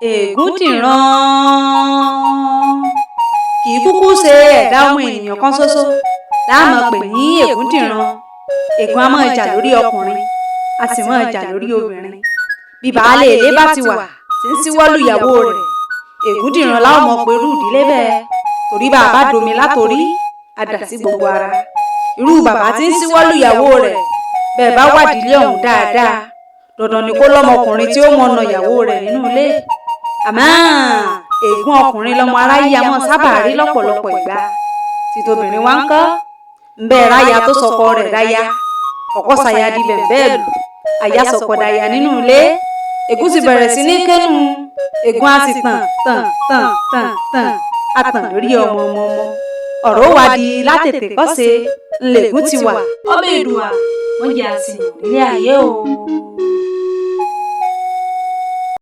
Ègúndìran kì í kúkú ṣe ẹ̀dá ọmọ ènìyàn kan ṣoṣo láàmú pè ní Ègúndìran. Ègún a máa jà lórí ọkùnrin, a sì máa jà lórí obìnrin. Bí baálé ilé bá ti wà tí ń síwọ́ lu ìyàwó rẹ̀, Ègúndìran láwọn mọ̀ pé irú ìdílé bẹ́ẹ̀, torí bá a bá domi látorí, a dà sí gbogbo ara. Irú bàbá tí ń síwọ́ lu ìyàwó rẹ̀ bẹ́ẹ̀, bá wádìí ilé ọ̀hún dáadáa, dandan ni kó lọ́mọkùnrin tí ó mọ̀nà ìyàwó rẹ̀ nínú ilé. Àmọ́ ègún ọkùnrin lọmọ aráyé a máa sábà rí lọ́pọ̀lọpọ̀ ìgbà. Tìtòbìnrin wa ń kọ́ ńbẹ́, ráya tó sọkọ rẹ̀ dáya, ọkọ ṣaya di bẹ̀m̀bẹ́ lù, aya sọkọ dáya nínú ilé, ègún ti bẹ̀rẹ̀ sí ní kẹ́nu. Ègún á sì tàn tàn tàn tàn tàn, á tàn lórí ọmọ ọmọ ọmọ. Ọ̀rọ̀ wá di látètè kọ́ṣe ńlẹ̀gún ti wà. Ọbẹ̀ Èdùà wọ́n jẹ́ àsìyàn nílé ayé o.